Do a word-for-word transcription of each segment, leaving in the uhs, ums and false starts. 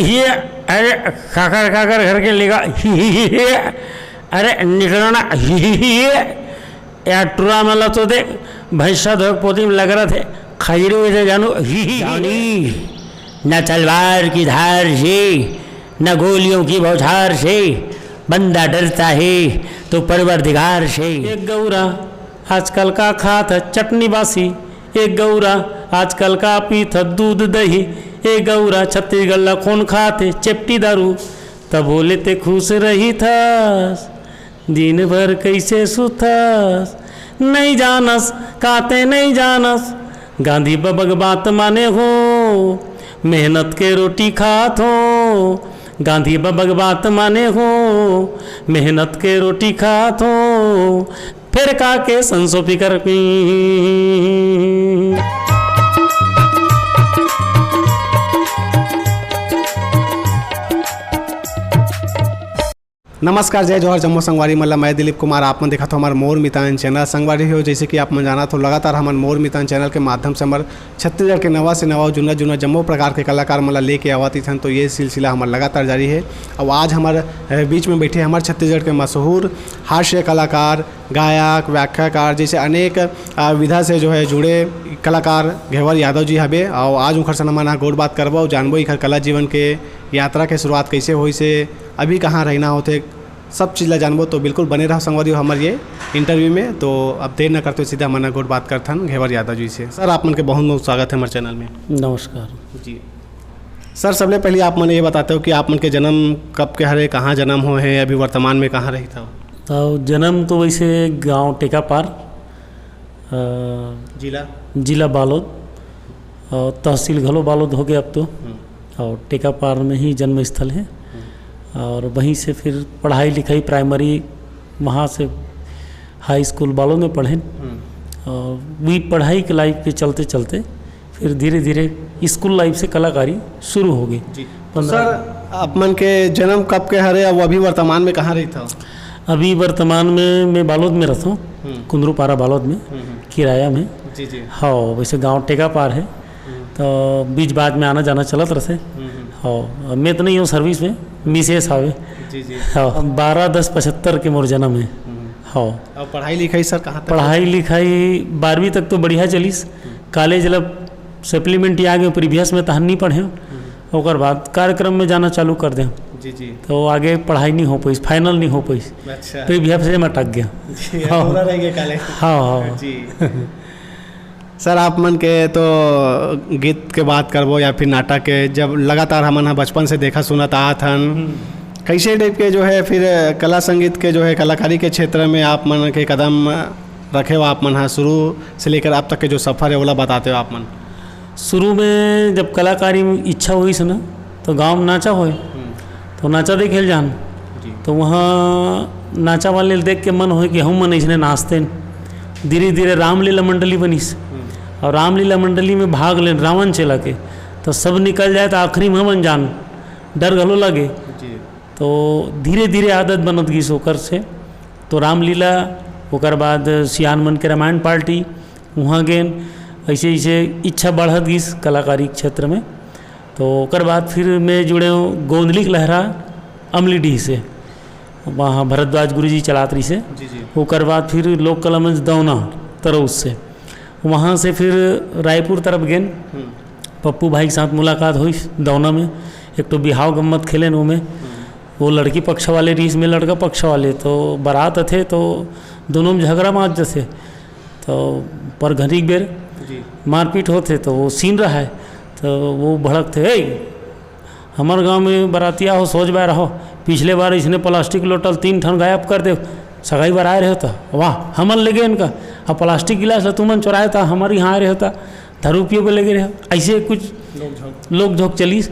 ये, अरे, काकर काकर घर के लेगा, ही, ही, ही, ही। अरे, निकलो ना, ही, ही, ही, ही। यार, टुरा मला तो देख, भैंसा धोक पोती में लग रहा थे, खजड़ी में से जानू, ही, ही, ही। जानी, न तलवार की धार से, न गोलियों की बौछार से, बंदा डरता है तो परवरदिगार से। एक गौरा, आजकल का खात ह चटनी बासी, एक गौरा, आजकल का पीत ह दूध दही, एक गौरा, छत्तीसगढ़ ला कौन खात हे चेपटी दारू, तब बोले ते खुश रही थस, दिन भर कैसे सुतस, नहीं जानस, काते नहीं जानस, गांधी बबा के बात माने हो, मेहनत के रोटी खात हो, गांधी बबा के बात माने हो, मेहनत के रोटी खात हो, फेर का के संसो फिकर। नमस्कार, जय जोहार, जम्मो संगवारी मन ला। मैं दिलीप कुमार, आप मन देखत हो हमर मोर मितान चैनल। संगवारी हो, जैसे कि आप मन जानत हो, लगातार हमन मोर मितान चैनल के माध्यम से हमर छत्तीसगढ़ के नवा से नवा, जुन्ना जुन्ना जम्मो प्रकार के कलाकार मन ला लेके आवत इथन। तो ये सिलसिला हमर लगातार जारी है। और आज हमर, अ, बीच में बैठे हमर छत्तीसगढ़ के मशहूर हास्य कलाकार, गायक, व्याख्याकार जैसे अनेक, अ, विधा से जो है जुड़े कलाकार घेवर यादव जी हबे। और आज उनकर संग हमन ह गोठ बात करबो, जानबो इखर कला जीवन के यात्रा के शुरुआत कैसे होइस हे, अभी कहाँ रहना होथे, सब चीज़ ला जानबो। तो बिल्कुल बने रहो संगवारी हो हमर ये इंटरव्यू में। तो अब देर न करते हुए सीधा हमन ह गोठ बात करथन घेवर यादव जी से। सर, आप मन के बहुत बहुत स्वागत है हमर चैनल में। नमस्कार। जी सर, सबले पहले आप मन ये बताते हो कि आप मन के जन्म कब के हरे, कहाँ जन्म होए हे, अभी वर्तमान में कहाँ रहित हो? तो जन्म तो वैसे गांव टेकापार, अ, जिला? जिला बालोद, और तहसील घलो बालोद हो गया अब तो। हम्म। और टेकापार में ही जन्म स्थल है। हम्म। और वहीं से फिर पढ़ाई लिखाई, प्राइमरी वहाँ से, हाई स्कूल बालोद में पढ़े। हम्म। और वही पढ़ाई के लाइफ के चलते चलते फिर धीरे धीरे स्कूल लाइफ से कलाकारी शुरू हो गई। जी। तो पंद्रह सर, आप मन के जन्म कब के हरे, अब अभी वर्तमान में कहाँ रहित हो? अभी वर्तमान में मैं बालोद में रहता हूँ, हम्म। कुंदरूपारा बालोद में, हम्म, हम्म। किराया में। जी, जी। हाँ, वैसे गांव टेकापार है, हम्म। तो बीच बाज में आना जाना चलत रहते। हम्म, हम्म। हाँ, मैं तो नहीं हूँ सर्विस में, मिसेस हावे। जी, जी। हाँ, बारह दस पचहत्तर के मोर जन्म है। हम्म। हाँ। और पढ़ाई लिखाई सर कहाँ तक? पढ़ाई लिखाई बारहवीं तक तो बढ़िया चलिस। हम्म। कॉलेज ला सप्लीमेंट्री आ गए, प्रीवियस में तहन नहीं पढ़े। हम्म। ओकर बाद कार्यक्रम में जाना चालू कर दे। जी, जी। तो आगे पढ़ाई नहीं हो पाइस, फाइनल नहीं हो पाइस। अच्छा। प्रीवियस में अटक गया। जी, हाँ। अधूरा रह गया कॉलेज। हाँ, हाँ। जी। सर, आप मन के तो गीत के बात करबो या फिर नाटक के, जब लगातार हमन ह बचपन से देखा सुनत आत हन, हम्म। कैसे टाइप के जो है फिर कला संगीत के जो है कलाकारी के क्षेत्र में आप मन के कदम रखे हो, आप मन ह शुरू से लेकर अब तक के जो सफर है ओला बताते हो आप मन? शुरू में जब कलाकारी में इच्छा होइस ना, तो गांव में नाचा होए, हम्म। तो नाचा देखे ल जान। जी। तो वहाँ नाचा वाले ल देख के मन होए कि हम मन इसने नाचते हैं। धीरे धीरे रामलीला मंडली बनिस, हम्म। और रामलीला मंडली में भाग लेन रावण चेला के, तो सब निकल जाए तो आखिरी में हमन जान, डर घलो लगे। जी। तो धीरे धीरे आदत बनत गिस ओकर से। तो रामलीला, ओकर बाद सियान मन के रामायण पार्टी, वहाँ गेन। ऐसे ऐसे इच्छा बढ़त गिस कलाकारी के क्षेत्र में। तो ओकर बाद फिर मैं जुड़े हूँ गोंदली के लहरा अमलीडीह से, वहाँ भरद्वाज गुरुजी चलात रहिस हे। जी, जी। ओकर बाद फिर लोक कला मंच दौना तरौस से, वहाँ से फिर रायपुर तरफ गेन। हम्म। पप्पू भाई के साथ मुलाकात होइस दौना में, एक ठो बिहाव गम्मत खेलेन ओमे। हम्म। वो लड़की पक्ष वाले रहिस, मैं लड़का पक्ष वाले, तो बारात आथे तो दोनों में झगड़ा मार जथे। तो पर घनी के बेर जी। मारपीट होथे, तो वो सीन रहा है, तो वो भड़कथे, "ए, हमर गांव में बरातिया हो, सोच बाय रहो, पिछले बार इसने प्लास्टिक लोटा ल तीन ठन गायब कर दे, सगाई बर आए रहे हो तो, वाह, हमन लेगे इनका, अब प्लास्टिक गिलास ल तुमन चुराए था, हमर यहाँ आए रहे हो तो, दारू पिए बर लेगे रहे हो।" ऐसे कुछ नोक-झोंक। नोक-झोंक चलिस।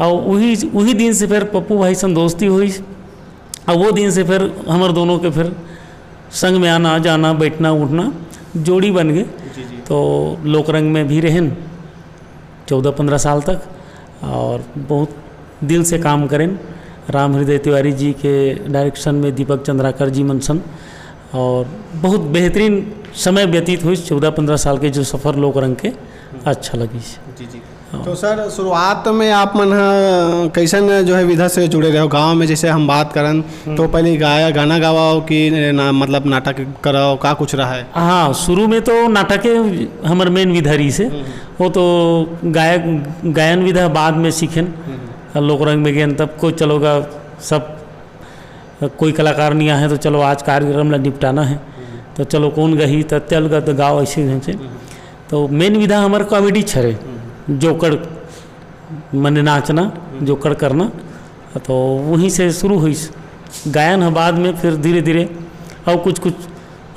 और वही, वही दिन से फिर पप्पू भाई संग दोस्ती होइस। अब वो दिन से फिर हमर दोनों के फिर संग में आना जाना, बैठना उठना, जोड़ी बन गए। जी, जी। तो लोकरंग में भी रहेन चौदह पन्द्रह साल तक, और बहुत दिल से काम करेन। राम हृदय तिवारी जी के डायरेक्शन में दीपक चंद्राकर जी मन सन, और बहुत बेहतरीन समय व्यतीत होइस। चौदह पन्द्रह साल के जो सफ़र लोकरंग के, अच्छा लगिस। जी, जी। तो सर, शुरुआत में आप मन ह कैसन जो है विधा से जुड़े रहे हो? गाँव में जैसे हम बात करन, हम्म। तो पहले गाया, गाना गावा हो कि ना, मतलब नाटक कराओ, का कुछ रहा है? हाँ, शुरू में तो नाटके हमर मेन विधा रहिस हे। हम्म। वो तो गायक, गायन विधा बाद में सीखेन। हम्म। लोक रंग में गेन, तब को चलो गा, सब कोई कलाकार नहीं आहे तो चलो आज कार्यक्रम ला निपटाना है। हम्म। तो चलो कौन गही, तो चल गा तो गाओ, ऐसे ढंग से। हम्म। तो मेन विधा हमर कॉमेडी हरे, हम्म। जोकड़, मने नाचना, हम्म। जोकड़ करना। तो वहीं से शुरू हुई गायन ह बाद में, फिर धीरे धीरे और कुछ कुछ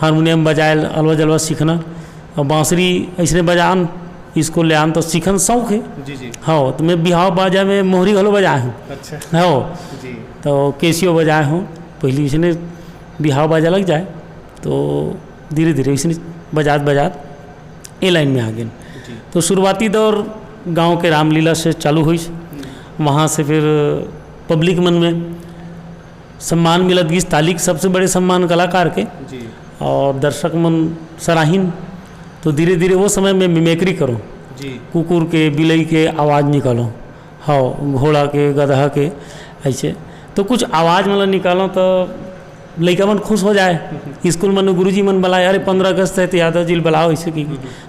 हारमोनियम बजाए, अलवा जलवा सीखना। और बांसुरी ऐसने बजान, इसको ले आन तो सीखन शौक है। जी, जी। हाँ, तो मैं बिहाव बाजा में मोहरी घलो बजाए हूँ। अच्छा। हाँ। जी। तो केसियो बजाए हूँ। पहली इसने बिहाव बाजा लग जाए, तो धीरे धीरे इसने बजात बजात ए लाइन में आ गए। जी। तो शुरुआती दौर गांव के रामलीला से चालू हुई। हम्म। वहाँ से फिर पब्लिक मन में सम्मान मिलत गिस, ताली के सबसे बड़े सम्मान कलाकार के। जी। और दर्शक मन सराहिन। तो धीरे धीरे वो समय में मिमिक्री करो। जी। कुकुर के, बिलई के आवाज़ निकालो, हाँ, घोड़ा के, गदहा के, ऐसे। तो कुछ आवाज़ मतलब निकालो तो लइका मन खुश हो जाए। स्कूल मन में गुरुजी मन बुलाए, "अरे, पंद्रह अगस्त है तो यादव जी ल बुलाओ," ऐसे की।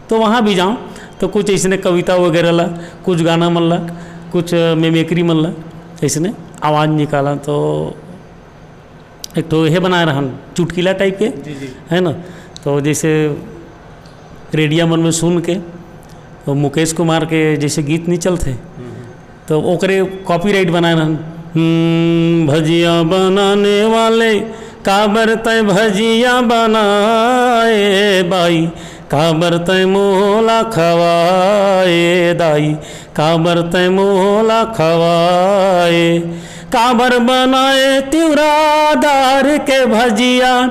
तो वहाँ भी जाओ तो कुछ ऐसने कविता वगैरह ला, कुछ गाना मन ला, कुछ मिमिक्री मन ला, ऐसने आवाज़ निकाला। तो एक ठो ये बनाए रहन चुटकिला टाइप के, जी, जी। है ना? तो जैसे रेडिया मन में सुन के, तो मुकेश कुमार के जैसे गीत नहीं चलते, हम्म। तो ओकरे कॉपीराइट बनाए रहन। हम्म, भजिया बनाने वाले, काबर तै भजिया बनाए बाई, काबर तै मोला खवाए दाई, काबर तै मोला खवाए, काबर बनाए तिवरा दार के भजिया,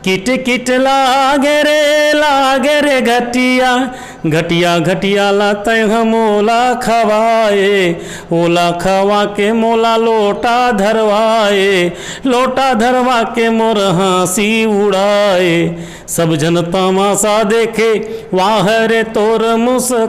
किट किट लागे रे, लागे रे घटिया, घटिया घटिया ला तै ह मोला खवाए, ओला खवा के मोला लोटा धरवाए, लोटा धरवा के मोर हँसी उड़ाए। सब झन तमाशा देखे, वाह रे तोर मुस्काई,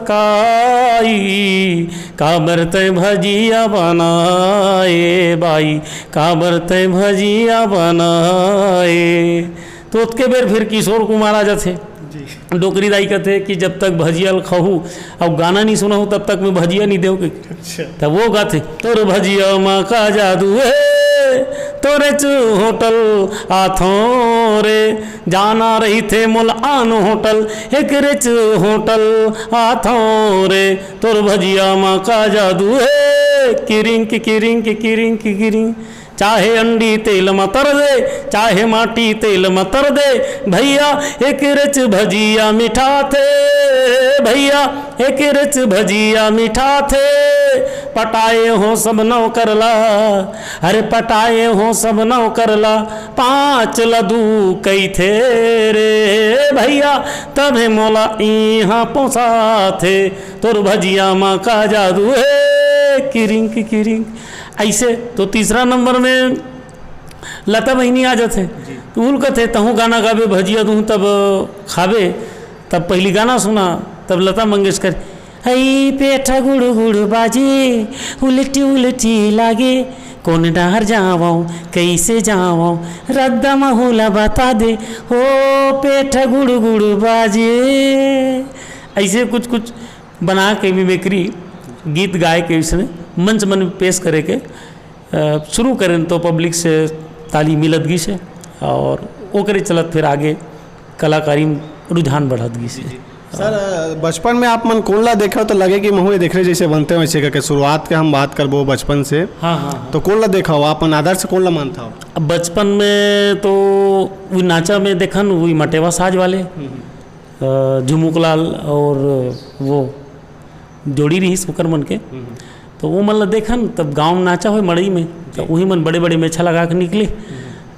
काबर तै भजिया बनाए बाई, काबर तै भजिया बनाए। तो ओतके बेर फिर किशोर कुमार आ जाथे। जी। डोकरी दाई कथे कि "जब तक भजिया ल खाहू अउ गाना नहीं सुनाहू, तब तक मैं भजिया नहीं देव" के। अच्छा। तब वो गाथे, "तोर भजिया मा का जादू हे, तोरेच होटल आथों रे, जाना रहिथे मोला आन होटल, एकरेच होटल आथों रे, तोर भजिया मा का जादू हे, किरिंक किरिंक किरिंक किरिंक।" चाहे अंडी तेल म तर दे, चाहे माटी तेल म तर दे, भैया एकरेच भजिया मिठाथे, भैया एकरेच भजिया मिठाथे। पटाए हो सब नौकर ला, अरे पटाए हो सब नौकर ला, पाँच ला दू कहिथे रे भैया, तभे मोला इहाँ पोसाथे। तोर भजिया मा का जादू हे, किरिंक किरिंक। ऐसे तो तीसरा नंबर में लता बहिनी आ जाथे। जी। तो उल कथे, "तहूँ गाना गाबे, भजिया दूँ तब खाबे।" तब पहली गाना सुना, तब लता मंगेशकर, "हई पेट गुड़ गुड़ बाजे, उल्टी उल्टी लागे, कौन डहर जावं, कैसे जावं, रद्दा महूला बता दे, हो पेट गुड़ गुड़ बाजे।" ऐसे कुछ कुछ बना के मिमिक्री गीत गाए के इसने मंच मन में पेश करे के अ, शुरू करेन तो पब्लिक से ताली मिलत गिस हे और ओकरे चलत फिर आगे कलाकारी में रुझान बढ़त गिस हे। जी, जी। सर, अ, बचपन में आप मन कोन ला देखव तो लगे कि महू ये देखरे जैसे बनते हो वैसे करके? शुरुआत के हम बात करबो बचपन से। हाँ, हाँ, हाँ। तो कोन ला देखव, आप मन आदर्श कोन ला मानथव? अब बचपन में तो वो नाचा में देखन, वही मटेवा साज वाले, हम्म, हम्म। अ, झुमुकलाल और वो जोड़ी रहिस ओकर मन के। हम्म। तो वो मन ल देखन, तब गाँव में नाचा होय मड़ई में, तो जी। वही मन बड़े-बड़े मेछा लगा के निकले। हम्म।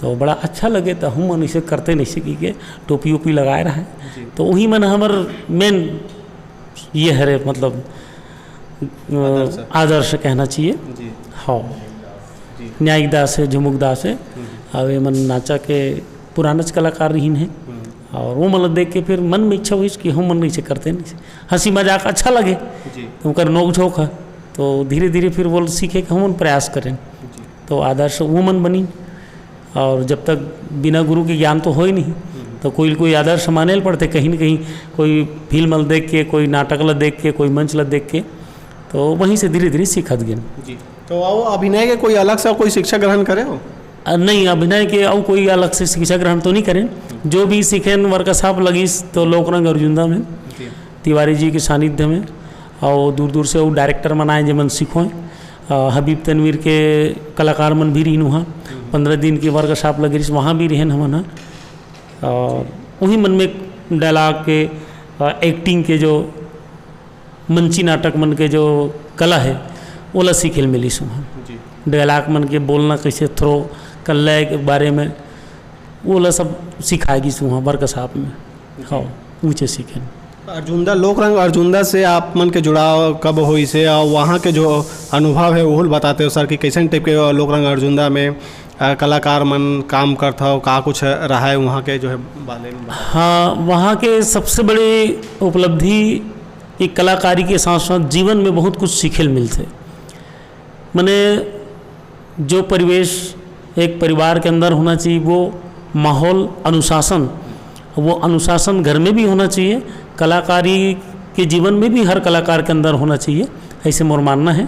तो बड़ा अच्छा लगे, तो हम मन इसे करते नहीं सीखी के टोपी ओपी लगाए रहे। जी। तो वही मन हमर मेन ये हरे, मतलब, अ, आदर्श। आदर्श कहना चाहिए। जी। हाँ। जी। न्यायिक दास है, झुमुक दास है। हम्म। अब ये मन नाचा के पुरानच कलाकार रहिन है। हम्म। और वो मन ल देख के फिर मन में इच्छा होइस कि हम मन ऐसे करते नहीं, हंसी मजाक अच्छा लगे। जी। तो ओकर नोक झोंक है, तो धीरे धीरे फिर वो सीखे कि हम मन प्रयास करें। जी। तो आदर्श वो मन बनी। और जब तक बिना गुरु के ज्ञान तो होय नहीं, हम्म। तो कोई कोई आदर्श माने ल पड़थे कहीं ना कहीं, कोई फिल्म ल देख के, कोई नाटक ल देख के, कोई मंच ल देख के, तो वहीं से धीरे धीरे सीखत गेन। जी। तो वो अभिनय के कोई अलग से कोई शिक्षा ग्रहण करे हो? अ, नहीं, अभिनय के अउ कोई अलग से शिक्षा ग्रहण तो नहीं करें। जो भी सीखेन वर्कशॉप लगिस तो लोकरंग अर्जुंदा में, जी। तिवारी जी के सानिध्य में, और दूर दूर से वो डायरेक्टर मन आए जेमन सिखोए। अ, हबीब तनवीर के कलाकार मन भी रहिन वहाँ। हम्म। पंद्रह दिन के वर्कशॉप लगे रहिस, वहाँ भी रहेन हमन ह। और वही मन में डायलॉग के, अ, एक्टिंग के जो मंची नाटक मन के जो कला है, ओला सीखे ल मिलिस उहाँ। जी। डायलॉग मन के बोलना कैसे, थ्रो, कल्ला के बारे में, ओला सब सिखाए गिस उहाँ वर्कशॉप में। जी। हाँ, ऊँचे सीखे। अर्जुंदा, लोक रंग अर्जुंदा से आप मन के जुड़ाव कब होइस हे और वहाँ के जो अनुभव है, ओहू ल बताते हो सर, कि कैसन टाइप के लोक रंग अर्जुंदा में, अ, कलाकार मन काम करत हो, का कुछ रहा है वहाँ के जो है बारे में बता। हाँ, वहाँ के सबसे बड़ी उपलब्धि एक कलाकारी के साथ साथ जीवन में बहुत कुछ सीखे ल मिलथे। मने जो परिवेश एक परिवार के अंदर होना चाहिए, वो माहौल, अनुशासन, वो अनुशासन घर में भी होना चाहिए, कलाकारी के जीवन में भी हर कलाकार के अंदर होना चाहिए, ऐसे मोर मानना है।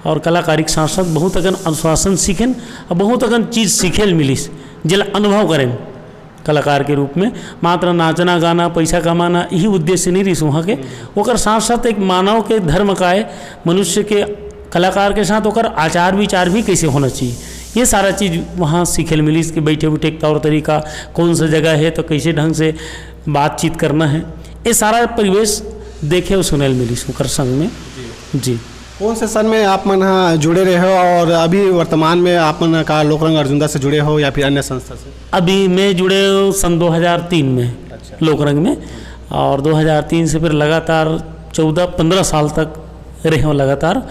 और कलाकारी के साथ साथ बहुत अकन अनुशासन सीखेन और बहुत अकन चीज़ सीखे ल मिलिस, जेला अनुभव करेन। कलाकार के रूप में मात्र नाचना, गाना, पैसा कमाना, यही उद्देश्य नहीं रहिस वहाँ के। ओकर साथ साथ एक मानव के धर्म का है, मनुष्य के, कलाकार के साथ ओकर आचार विचार भी कैसे होना चाहिए, ये सारा चीज़ वहाँ सीखे ल मिलिस कि बैठे उठे के तौर तरीका, कौन सा जगह है तो कैसे ढंग से बातचीत करना है, ये सारा परिवेश देखे और सुने ल मिलिस ओकर संग में। जी। कौन से सन में आप मन ह जुड़े रहे हो और अभी वर्तमान में आप मन का लोकरंग अर्जुंदा से जुड़े हो या फिर अन्य संस्था से? अभी मैं जुड़े हूँ सन दो हज़ार तीन में। अच्छा। लोकरंग में, और दो हज़ार तीन से फिर लगातार चौदह पन्द्रह साल तक रहे हूँ लगातार।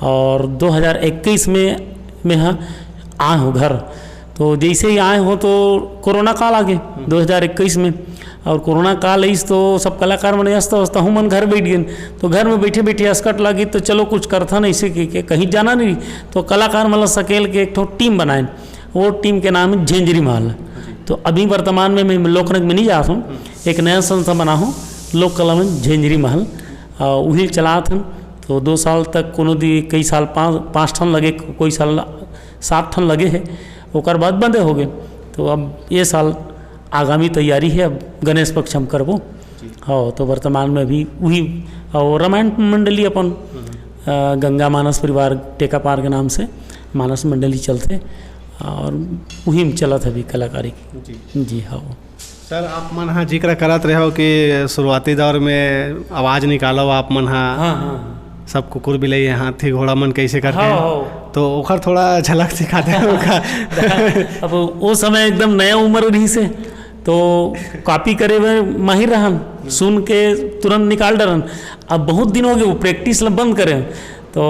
और दो हज़ार इक्कीस में मैं ह आए हूँ घर, तो जैसे ही आए हूँ तो कोरोना काल आ गए दो हज़ार इक्कीस में। और कोरोना काल आइस तो सब कलाकार मन अस्त अस्त, हमन घर बैठ गेन। तो घर में बैठे बैठे असकट लगी, तो चलो कुछ करथन ऐसे के, के कहीं जाना नहीं। तो कलाकार मन ला सकेल के एक ठो टीम बनाएन, वो टीम के नाम है झेंझरी महल। तो अभी वर्तमान में मैं लोकरंग में नहीं जात हूँ, एक नया संस्था बना हूँ लोक कला में झेंझरी महल, और वही चलात हन। तो दो साल तक कोनो दी, कई साल पाँच, पाँच ठन लगे, कोई साल सात ठन लगे है, ओकर बाद बंदे हो गए। तो अब ये साल आगामी तैयारी है, अब गणेश पक्ष हम करबो। जी। हाँ, तो वर्तमान में अभी वही, और रामायण मंडली अपन, हम्म। अ, गंगा मानस परिवार टेका पार के नाम से मानस मंडली चलथे, और वही में चलत है अभी कलाकारी। जी। जी हाँ। सर, आप मन हा जिक्र करत रहे हो कि शुरुआती दौर में आवाज़ निकालो आप मन हा। हाँ, हाँ। सब कुकुर बिलई, हाथी घोड़ा मन कैसे करके हाँ, हैं। हाँ। तो ओखर थोड़ा झलक सिखा दे ओखर। अब वो समय एकदम नया उम्र रहिस हे, तो कॉपी करे में माहिर रहन, सुन के तुरंत निकाल डरन। अब बहुत दिन हो गए वो प्रैक्टिस ला बंद करे, तो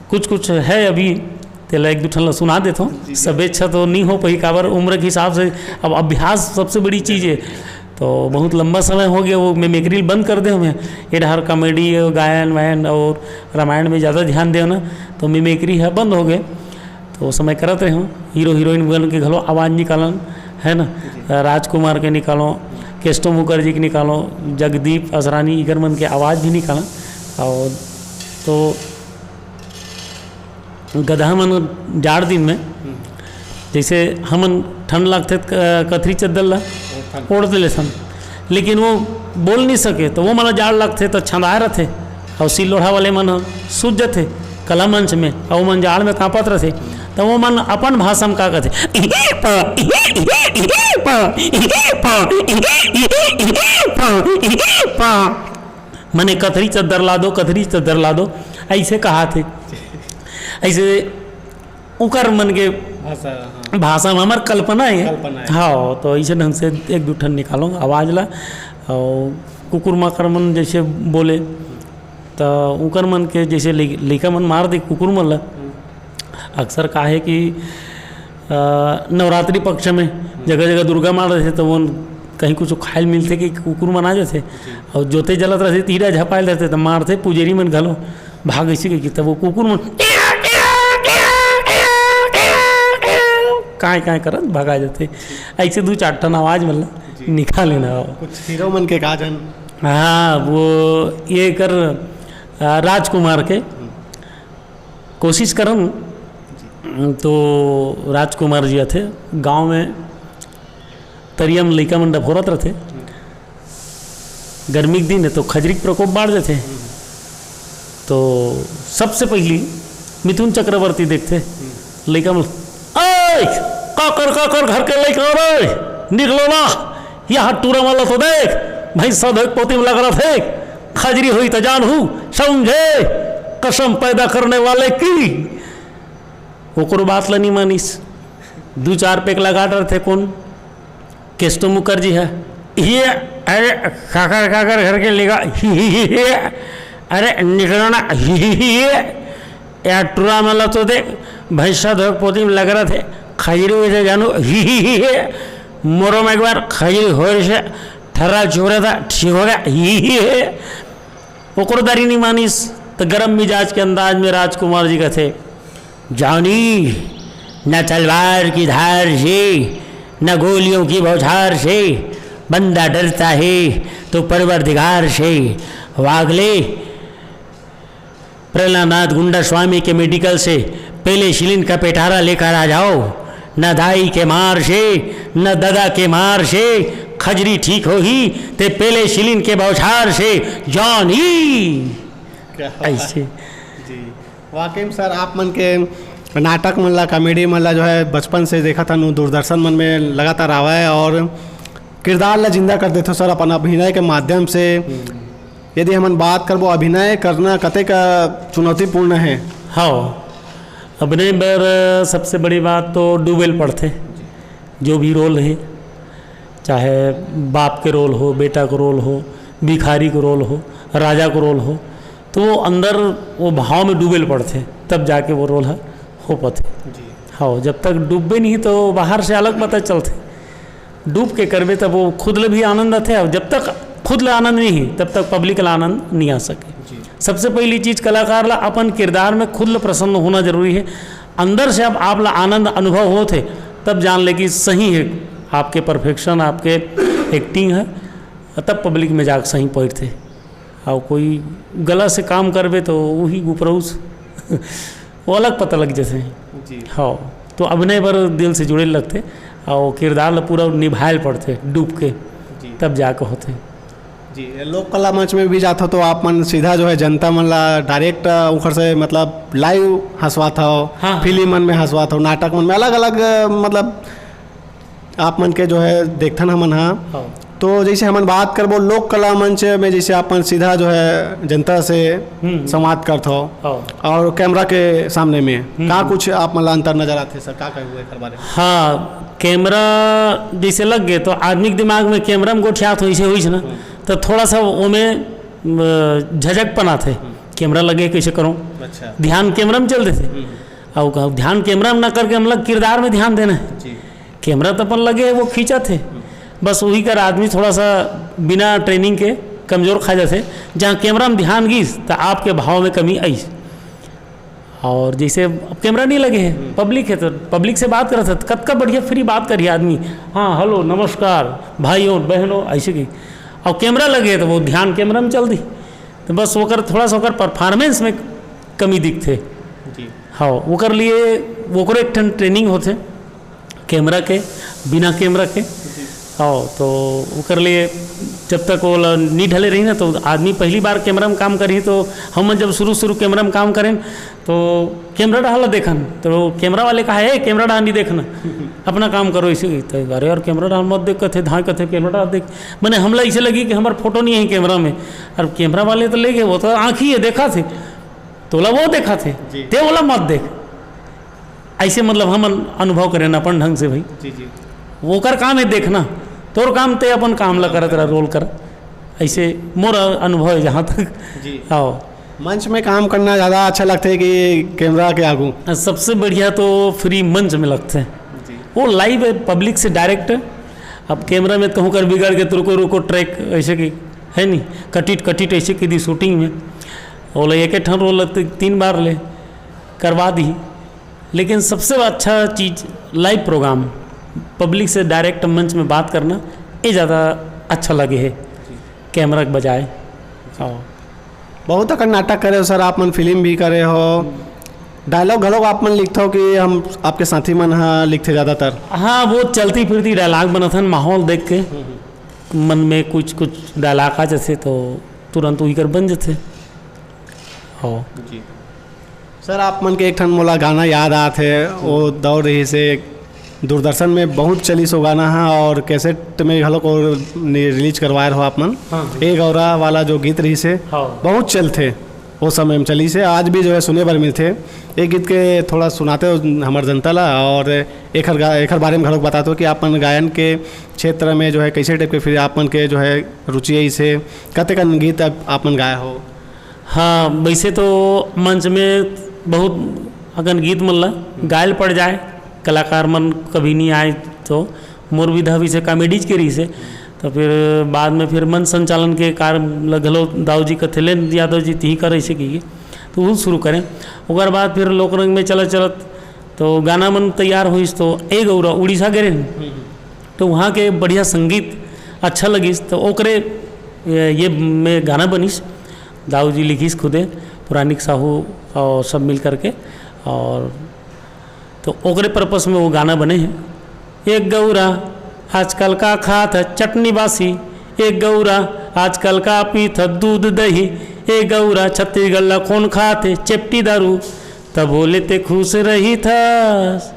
कुछ कुछ है अभी, तेला एक दू ठन ला सुना देथों। जी, जी। सबे अच्छा तो नहीं हो पाही, काबर उम्र के हिसाब से अब अभ्यास सबसे बड़ी चीज़ है। तो बहुत लंबा समय हो गया वो मिमिक्री बंद कर दे हमें, ये डहर कॉमेडी, गायन वायन और रामायण में ज़्यादा ध्यान दे ना, तो मिमिक्री है बंद हो गए। तो वो समय करत रहे हूँ, हीरो हीरोइन मन के घलो आवाज़ निकालन, है ना, जी। राजकुमार के निकालो, केस्टो मुखर्जी के निकालो, जगदीप असरानी, इकर मन के आवाज़ भी निकालन। और तो गदहा मन जाड़ दिन में, हम्म। जैसे हमन ठंड लगथे त क-, कथरी चद्दर ला ओढ़ ले सन, लेकिन वो बोल नहीं सके, तो वो मन ला जाड़ लगथे, तो छंदाए रथे, और सिल लोढ़ा वाले मन ह सूत जथे कला मंच में, और वो मन जाड़ में कांपत रथे, तो वो मन अपन भाषा में का कहथे, मने कथरी चद्दर ला दो, कथरी चद्दर ला दो, ऐसे कहा थे। ऐसे उकर मन के भाषा, हाँ। भाषा में हमार कल्पना है। कल्पना है। हाँ, तो ऐसे ढंग से एक दू ठन निकालो आवाज़ ला। और कुकुर माकर मन जैसे बोले, तो उकर मन के जैसे लइ-, लइका मन मार दे कुकुर मन ला। हम्म। अक्सर का है कि, अ, नवरात्रि पक्ष में जगह जगह दुर्गा मार रहे, तो वो कहीं कुछ खाए ल मिलथे कि कुकुर मन आ जाथे, और जोते जलत रहथे, तीरा झपायल रहथे, त मारथे पुजेरी मन घलो, "भाग," ऐसे कहिके, तब वो कुकुर मन काय काय करत भगा जाथे। ऐसे दू चार ठन आवाज मन ला निकाल लेना हो। कुछ हीरो मन के का जन? हाँ, वो ये कर, आ, राजकुमार के कोशिश करन, तो राजकुमार जी आथे गांव में, तरिया में लइका मन डफोरत रथे। गर्मी के दिन है तो खजरी के प्रकोप बाढ़ जाथे। तो सबसे पहली मिथुन चक्रवर्ती देखथे, लइका मन, "ऐ, काकर, काकर घर के लइका रे, निकलो ना, यहाँ टूरा मन ला तो देख, भैंसा धोए के पोती में लग रहा थे, खजरी होई त जानहू, समझे, कसम पैदा करने वाले की।" ओकरो बात ला नहीं मानिस, दू चार पैक लगा डरथे कोन, केस्टो मुखर्जी है, "ये, अरे, काकर, काकर घर के लेगा, ही, ही, ही, ही, अरे, निकलो ना, ही, ही, ही, ही, यार, टूरा मन ला तो देख, भैंसा धोए के पोती में लग रहा थे, खजरी होई त जानहू, ही, ही, ही, ही, मोरो में एक बार खजरी होए से ठर्रा चुहरा था, ठीक हो गया, ही, ही, ही।" ओकरो दारी नहीं मानिस, तो गरम मिजाज के अंदाज में राजकुमार जी कथे, "जॉनी, न तलवार की धार से, न गोलियों की बौछार से, बंदा डरता है तो परवरदिगार से। वागले, प्रहलाद गुंडा स्वामी के मेडिकल से पेनिसिलिन का पेटारा लेकर आ जाओ। न दाई के मार से, न ददा के मार से खजरी ठीक होही, ते पेनिसिलिन के बौछार से, जॉनी।" क्या बात। ऐसे। जी, वाकई में सर, आप मन के नाटक मन ला, कॉमेडी मन ला जो है बचपन से देखत हन, दूरदर्शन मन में लगातार आवे, और किरदार ला जिंदा कर देथो सर अपन अभिनय के माध्यम से। यदि हमन बात करबो, अभिनय करना कतेक चुनौतीपूर्ण है? हाँ, अभिनय बर सबसे बड़ी बात तो डूबे ल पड़थे। जो भी रोल है, चाहे बाप के रोल हो, बेटा के रोल हो, भिखारी के रोल हो, राजा के रोल हो, तो वो अंदर वो भाव में डूबे ल पड़थे, तब जाके वो रोल ह हो पाथे। जी। हाँ, जब तक डूबे नहीं तो बाहर से अलग पता चलथे। डूब के करबे तब वो खुद ले भी आनंद आथे, और जब तक खुद ले आनंद नहीं है तब तक पब्लिक ला आनंद नहीं आ सके। जी। सबसे पहली चीज कलाकार ला अपन किरदार में खुद ले प्रसन्न होना जरूरी है। अंदर से अब आप ला आनंद अनुभव होत है, तब जान ले कि सही है आपके परफेक्शन, आपके एक्टिंग है, तब पब्लिक में जाके सही पहुँचते। और कोई गलत से काम करबे तो वही उपरउस वो अलग पता लग जैसे। जी। हाँ, तो अभिनय बर दिल से जुड़े लगते और किरदार ला पूरा निभाए ल पड़ते डूब के, जी। तब जाके होते। जी, लोक कला मंच में भी जात हो तो आप मन सीधा जो है जनता मन ला डायरेक्ट उखर से, मतलब, लाइव हंसवात हो, हाँ, हाँ। फिल्म मन में हंसवात हो, नाटक मन में, अलग अलग, मतलब, आप मन के जो है देखथन हमन हा। हाँ। तो जैसे हमन बात करबो लोक कला मंच में, जैसे आप मन सीधा जो है जनता से हम्म। संवाद करत हो हाँ। और कैमरा के सामने में हम्म। का कुछ आप मन ला अंतर नजर आथे सर, का कहे हुए एकर बारे में? हाँ, कैमरा जैसे लग गए तो आदमी के दिमाग में कैमरा में गोठियात हो, इसे होइस ना, हम्म। तो थोड़ा सा ओमे, अ, झझकपन आथे। हम्म। कैमरा लगे, कैसे करूँ? अच्छा। ध्यान कैमरा में चल देथे। हम्म। और ध्यान कैमरा में ना करके हम लोग किरदार में ध्यान देना है। जी। कैमरा तो अपन लगे है, वो खींचत है। हम्म। बस वही कर आदमी थोड़ा सा बिना ट्रेनिंग के कमजोर खा जाथे। जहाँ कैमरा में ध्यान गीस, तो आपके भाव में कमी आइस। और जैसे अब कैमरा नहीं लगे है, हम्म। पब्लिक है, तो पब्लिक से बात करत है, तो कतका बढ़िया फ्री बात करिए आदमी। हाँ, हेलो, नमस्कार, भाइयों, बहनों, ऐसे की। और कैमरा लगे है, तो वो ध्यान कैमरा में चल दी। तो बस ओकर थोड़ा सा ओकर परफॉर्मेंस में कमी दिखथे। जी। हाँ, ओकर लिए ओकरो एक ठन ट्रेनिंग होथे कैमरा के, बिना कैमरा के। जी। हाँ, तो ओकर लिए जब तक वो ल-, नी ढले रही ना, तो आदमी पहली बार कैमरा में काम करही, तो हम जब शुरू शुरू कैमरा में काम करें, तो कैमरा डहार ला देखन, तो कैमरा वाले कहा, "ए, कैमरा डहार नहीं देखना, अपना काम करो।" इसी तो, "अरे यार, कैमरा डहार मत देख," कथे, धाए कथे, "कैमरा डहार देख।" मैंने हमला ऐसे लगी कि हमार फोटो नहीं है कैमरा में। और कैमरा वाले तो ले गए, वो तो आँखी है, देखा थे, तोला वो देखा थे, जी। ते ओला मत देख। ऐसे मतलब हम अन-, अनुभव करेन अपन ढंग से भाई। जी, जी। ओकर काम है देखना, तोर काम ते अपन काम ला करत रह, रोल कर। ऐसे मोर अनुभव है जहाँ तक। जी। आओ। मंच में काम करना ज़्यादा अच्छा लगथे कि कैमरा के आगू? सबसे बढ़िया तो फ्री मंच में लगथे। जी। वो लाइव है, पब्लिक से डायरेक्ट, अब कैमरा में कहूँ कर बिगड़ के तो रुको रुको ट्रैक ऐसे कि है नहीं, कटिट कटिट ऐसे की दी शूटिंग में। ओला एक ठन रोल लगते तीन बार ले करवा दी। लेकिन सबसे अच्छा चीज़ लाइव प्रोग्राम, पब्लिक से डायरेक्ट मंच में बात करना, ये ज़्यादा अच्छा लगे है कैमरा के बजाय। हाँ। बहुत अकन नाटक करे हो सर, आप मन फिल्म भी करे हो, डायलॉग घलोक आप मन लिखते हो कि हम आपके साथी मन ह लिखते ज़्यादातर? हाँ, वो चलती फिरती डायलॉग बनत हन, माहौल देख के मन में कुछ कुछ डायलॉग आ जथे तो तुरंत वही कर बन जथे। हो। जी। सर, आप मन के एक ठन मोला गाना याद आत हे, वो दौर रहिस हे, दूरदर्शन में बहुत चलिस वो गाना ह, और कैसेट में घलोक और नि-, रिलीज करवाए रहो आप मन। हाँ, हाँ। ए गौरा वाला जो गीत रहिस हे, हाँ। बहुत चलथे, वो समय में चलिस हे, आज भी जो है सुने बर मिलथे। एक गीत के थोड़ा सुनाते हो हमर जनता ला, और एखर गा-, एखर बारे में घलोक बताते हो कि आप मन गायन के क्षेत्र में जो है कैसे टाइप के फिर आप मन के जो है रुचि है इसे, कतेकन गीत आप, आप मन गाए हो? हाँ, वैसे तो मंच में बहुत अकन गीत मन ला गायल पड़ जाए, कलाकार मन कभी नहीं आए तो मोर विधा भी से कॉमेडीज के रही से, तो फिर बाद में फिर मंच संचालन के कार्य ल घलो दाऊ जी कथे, "लेन यादव जी, तिही कर ऐसे कहिए।" तो वो शुरू करें। ओकर बाद फिर लोक रंग में चलत चलत तो गाना मन तैयार होइस तो ए गौरा उड़ीसा गे रहेन। तो वहाँ के बढ़िया संगीत अच्छा लगिस, तो ओकरे ये, ये में गाना बनिस, दाऊ जी लिखिस खुदे, पुरानिक साहू और सब मिल करके। और तो ओकरे पर्पस में वो गाना बने हैं। एक गौरा आजकल का खात है चटनी बासी, एक गौरा आजकल का पीत है दूध दही, एक गौरा छत्तीसगढ़ ला कौन खात है चेपटी दारू, तब बोले ते खुश रही थस,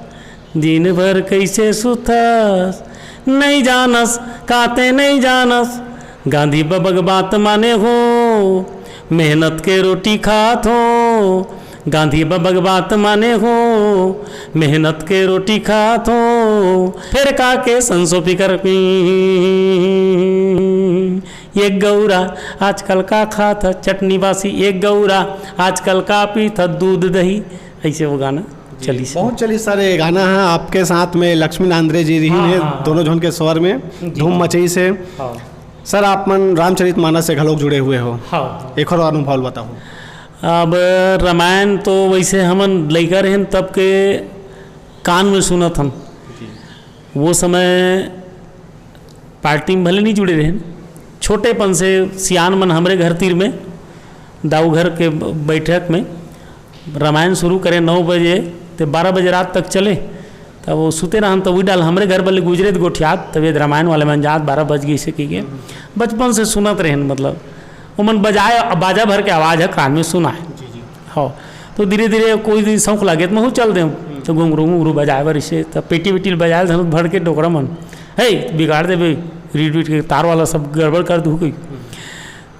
दिन भर कैसे सुतस, नहीं जानस, काते नहीं जानस, गांधी बबा के बात माने हो, मेहनत के रोटी खात हो, गांधी बबा के बात माने हो, मेहनत के रोटी खात हो, फिर का के संसो फिकर। एक गौरा आजकल का खात है चटनी बासी, एक गौरा आजकल का पीत है दूध दही। ऐसे वो गाना जी, चलिस। बहुत चलिस सर ये गाना है, आपके साथ में लक्ष्मी नांद्रे जी रही हाँ, हैं, हाँ, हाँ। दोनों झन के स्वर में जी, धूम जी। मचाइस हे। हाँ। सर, आप मन रामचरित मानस से घलोक जुड़े हुए हो, हाँ। एखर अनुभव बताओ। अब रामायण तो वैसे हमन लइका रहेन तब के कान में सुनत हन। जी। वो समय पार्टी में भले नहीं जुड़े रहेन, छोटेपन से सियान मन हमरे घर तीर में, दाऊ घर के ब-, बैठक में रामायण शुरू करे नौ बजे, ते बारह बजे रात तक चले। तब वो सुते रहन, तब वही डाल हमरे घर बले गुजरे त गोठियात, तब ये रामायण वाले मन जात, बारह बज गए, इसे कहिके। बचपन से सुनत रहेन, मतलब, वो मन बजाए, बाजा भर के आवाज़ है, कान में सुनाए। जी, जी। हाँ, तो धीरे धीरे कोई दिन शौक लागे, तो महू चल दे, तो घुंघरू घुंघरू बजाए बर इसे, तब पेटी वेटी बजाए, धनुष भर के डोकरा मन, "हे, बिगाड़ देबे, रीड वीड के तार वाला सब गड़बड़ कर दू कोई।"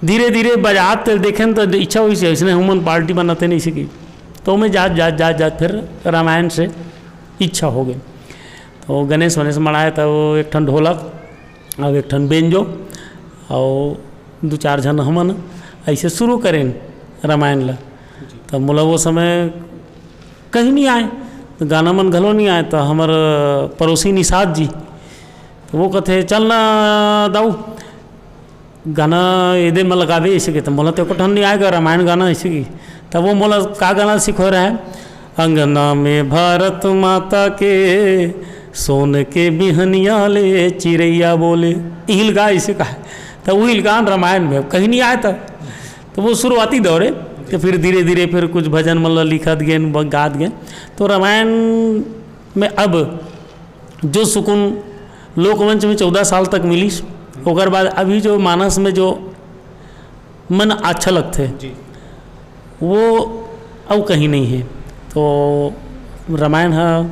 धीरे धीरे बजात ते देखेन तो इच्छा होइस, इसने हमन पार्टी बनाते नहीं सीखी। तो मैं जात, जात, जात, जात फिर रामायण से इच्छा हो गई। तो गणेश वनेश मनाए, तब एक ठन ढोलक, अब एक ठन बेंजो, और दो चार झन हमन ऐसे शुरू करेन रामायण ला। तब मोला वो समय कहीं नहीं आए, तो गाना मन घलो नहीं आए, तो हमर पड़ोसी निषाद जी, तो वो कथे, "चल ना दाऊ, गाना एदे में लगाबे," ऐसे कहिथे। मोला तो एको ठन नहीं आएगा रामायण गाना, ऐसे की। तब वो मोला का गाना सिखो रहा है, "अंगना में भारत माता के, सोन के बिहनिया ले चिरैया बोले।" इहिल गा ऐसे का है। तब वो इलगान रामायण में कहीं नहीं आया था। तो वो शुरुआती दौरे, तो फिर धीरे धीरे फिर कुछ भजन मन ला लिखत गेन, ब-, गात गेन। तो रामायण में अब जो सुकून लोकमंच में चौदह साल तक मिलिस, ओकर बाद अभी जो मानस में जो मन अच्छा लगथे, जी। वो अउ कहीं नहीं है। तो रामायण ह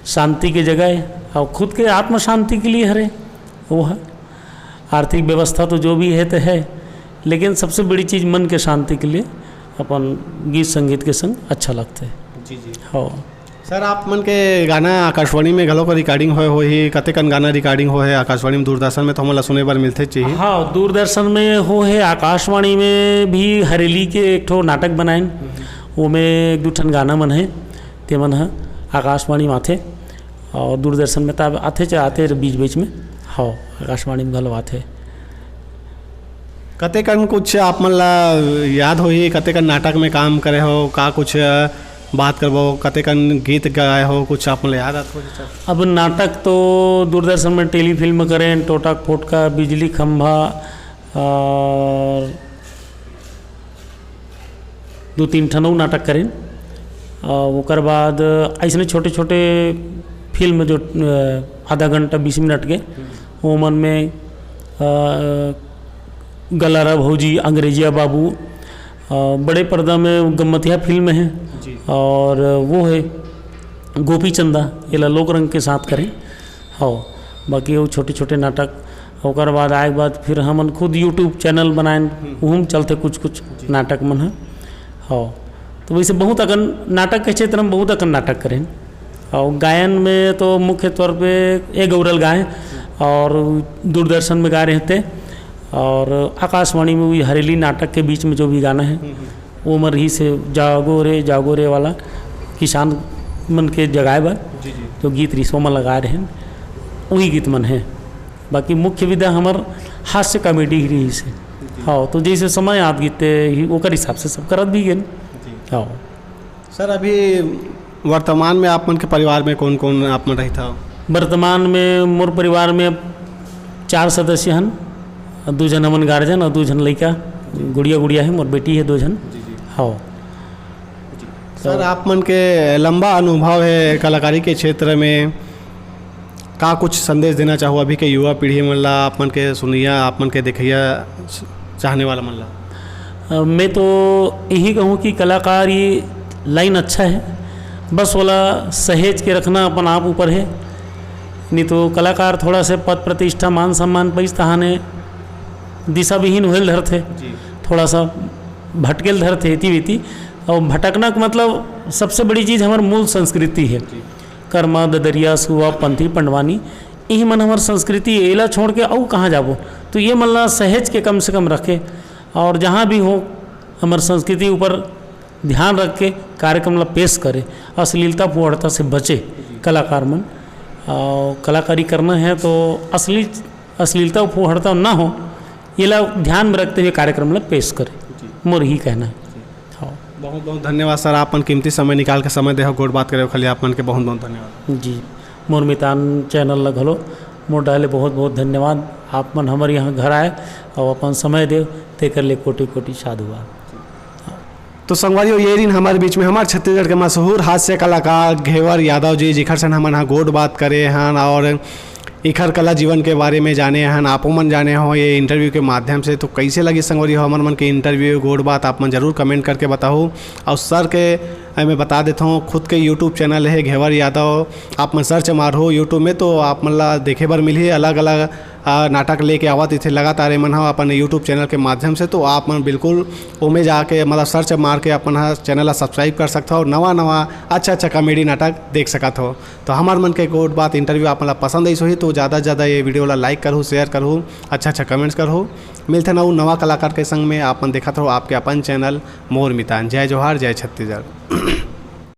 शांति के जगह है और खुद के आत्म शांति के लिए हरे, वो है। आर्थिक व्यवस्था तो जो भी है तो है, लेकिन सबसे बड़ी चीज़ मन के शांति के लिए अपन गीत संगीत के संग अच्छा लगथे। जी, जी। हाँ। सर, आप मन के गाना आकाशवाणी में घलो रिकॉर्डिंग होए होही, कतेकन गाना रिकॉर्डिंग होए हे आकाशवाणी में, दूरदर्शन में तो हमन ला सुने बर मिलथे चाहिए। हाँ, दूरदर्शन में हो है, आकाशवाणी में भी हरेली के एक ठो नाटक बनाएन, ओमे एक दू ठन गाना मन है, ते मन ह आकाशवाणी में आथे और दूरदर्शन में तब आथे च-, आथे बीच बीच में। हो, आकाशवाणी में घलो आथे। कतेकन कुछ आप मन ला याद होही, कतेकन नाटक में काम करे हो, का कुछ बात करबो, कतेकन गीत गाए हो, कुछ आप मन ला याद आत हो? अब नाटक तो दूरदर्शन में टेलीफिल्म करें, टोटक फोटका, बिजली खंभा और दो तीन ठन अउ नाटक करें। और ओकर बाद ऐसने छोटे छोटे फिल्म जो अ, आधा घंटा बीस मिनट के, ओमन में अ, गलारा भौजी, अंग्रेजिया बाबू, अ, बड़े पर्दा में गम्मतिया फिल्म है। जी। और वो है गोपी चंदा, एला लोक रंग के साथ करें। हो, बाकी वो छोटे छोटे नाटक। ओकर बाद आए के बाद फिर हमन खुद YouTube चैनल बनाएन, उहू में चलथे कुछ कुछ नाटक मन ह। हो, तो वैसे बहुत अकन नाटक के क्षेत्र में बहुत अकन नाटक करें। और गायन में तो मुख्य तौर पे ए गौरल गाए और दूरदर्शन में गा रहे थे, और आकाशवाणी में भी हरेली नाटक के बीच में जो भी गाना है, वो मर ही से जागो रे जागो रे वाला किसान मन के जगाए बर जी जी। जो गीत रिसो में लगा रहे हैं, वही गीत मन है। बाकी मुख्य विधा हमर हास्य कॉमेडी ही रही से। हाँ, तो जैसे समय आत गीत ही ओकर हिसाब से सब करत भी गेन। जी। हाँ। सर, अभी वर्तमान में आप मन के परिवार में कौन कौन आप मन रहता हो? वर्तमान में मोर परिवार में अब चार सदस्य हन, दू झन हमन गार्जियन और दू झन लइका, गुड़िया गुड़िया है, मोर बेटी है दू झन। जी जी। हाँ। सर, आप मन के लंबा अनुभव है कलाकारी के क्षेत्र में, का कुछ संदेश देना चाहो अभी के युवा पीढ़ी मन ला, आप मन के सुनैया, आप मन के देखैया, चाहने वाला मन ला? अ, मैं तो यही कहूँ कि कलाकार ये लाइन अच्छा है, बस ओला सहेज के रखना अपन आप ऊपर है। नहीं तो कलाकार थोड़ा से पद प्रतिष्ठा, मान सम्मान पाइस तहाने दिशा विहीन होल धरथे, जी। थोड़ा सा भटकेल धरथे इति विति। और भटकना का मतलब सबसे बड़ी चीज़ हमार मूल संस्कृति है। कर्मा, ददरिया, सुआ, पंथी, पंडवानी, यही मन हमार संस्कृति है। एला छोड़ के अउ कहाँ जाबो? तो ये मन ला सहेज के कम से कम रखे, और जहाँ भी हो हमार संस्कृति ऊपर ध्यान रख के कार्यक्रम ला पेश करे, अश्लीलता फुहड़ता से बचे कलाकार मन। और कलाकारी करना है तो असली अश्लीलता फुहड़ता ना हो, ये ला ध्यान में रखते हुए कार्यक्रम ला पेश करे, मोर ही कहना है। हाँ। बहुत बहुत धन्यवाद सर, आप मन कीमती समय निकाल के समय देहो, गोठ बात करे खाली आप मन के बहुत बहुत धन्यवाद। जी, मोर मितान चैनल ला घलो मोर डहर ले बहुत बहुत धन्यवाद। आप मन हमर यहाँ घर आए और अपन समय देव, तेकर ले कोटि कोटि साधुवाद। तो संगवारी हो, ये दिन हमारे बीच में हमारे छत्तीसगढ़ के मशहूर हास्य कलाकार घेवर यादव जी, जिखर से हमन हा गोठ बात करे हन और इखर कला जीवन के बारे में जाने हन, आपो मन जाने हो ये इंटरव्यू के माध्यम से। तो कैसे लगी संगवारी हो हमर मन के इंटरव्यू, गोठ बात, आप मन जरूर कमेंट करके बताओ। और सर के मैं बता देता हूँ, खुद के यूट्यूब चैनल है घेवर यादव, आप मन सर्च मारहो यूट्यूब में तो आप मन ला देखे बर मिलही। अलग अलग आ, नाटक लेके आवत इथे लगातार एमन ह अपन यूट्यूब चैनल के माध्यम से। तो आप मन बिल्कुल ओमे जाके, मतलब सर्च मार के अपन ह चैनल ला सब्सक्राइब कर सकत हो और नवा नवा अच्छा अच्छा कॉमेडी नाटक देख सकत हो। तो हमार मन के गोठ बात इंटरव्यू आप मन ला पसंद आइस होही तो ज़्यादा से ज़्यादा ये वीडियो ला लाइक करहू, शेयर करहू, अच्छा अच्छा कमेंट्स करहू। मिलथन अउ नवा कलाकार के संग में। आप मन देखत रहो आपके अपन चैनल मोर मितान। जय जोहार, जय छत्तीसगढ़।